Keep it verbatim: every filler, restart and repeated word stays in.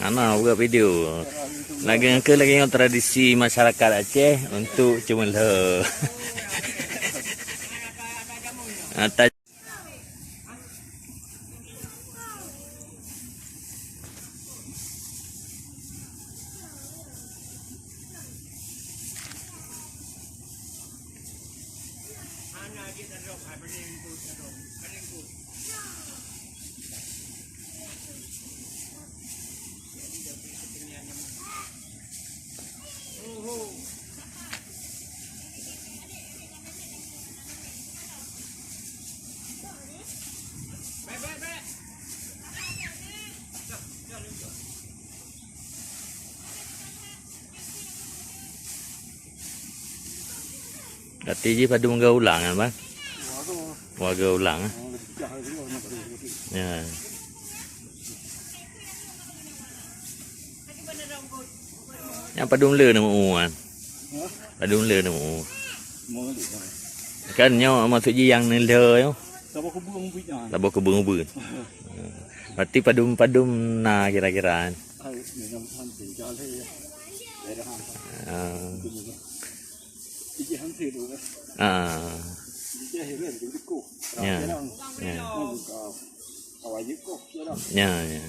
Hana buat video. Lagèe nyan keuh lagèe nyoe tradisi masyarakat Aceh untuk ceumeulhô. Ata- Gaki jih padum geulang kan, Bang? Wareueng ulang, eh? Ya. Nyang padum le neumeu kan? Padum le neumeu. Kan nyoe maksud jih nyang neulhô nyoe. Saboh kubu ubit nyan. Saboh kubu ubit. Berarti padum-padum na kira-kira kan? Ah. Ah. Ya. Ya. Ya, ya.